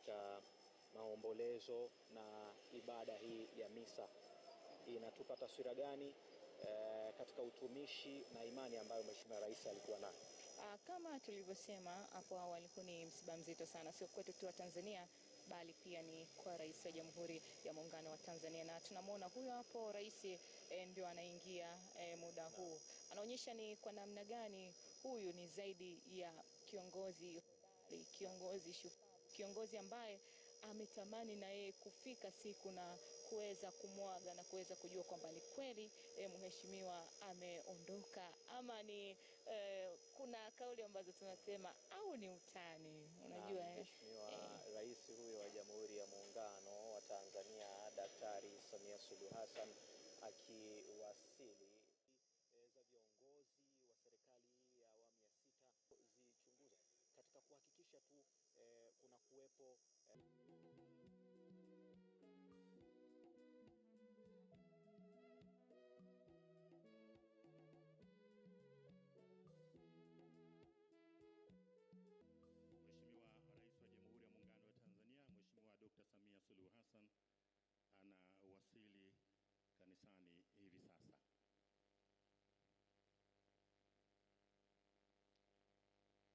Katika maombolezo na ibada hii ya misa inatupa taswira gani katika utumishi na imani ambayo Mheshimiwa Rais alikuwa nayo? Kama tulivyosema hapo awali, huu ni msiba mzito sana, sio kwetu tu wa Tanzania bali pia ni kwa Rais wa Jamhuri ya Muungano wa Tanzania, na tunamwona huyo hapo rais ndio anaingia muda huu, anaonyesha ni kwa namna gani huyu ni zaidi ya kiongozi hodari, kiongozi shupavu, kiongozi ambaye ametamani na yeye kufika siku na kuweza kumwaga na kuweza kujua kwamba ni kweli mheshimiwa ameondoka ama ni kuna kauli ambazo tunasema au ni utani, unajua. Mheshimiwa Rais huyo wa Jamhuri ya Muungano wa Tanzania Daktari Samia Suluhu Hassan akiwasili za viongozi wa serikali ya awamu ya 6 zichunguze katika kuhakikisha tu kuna kuwepo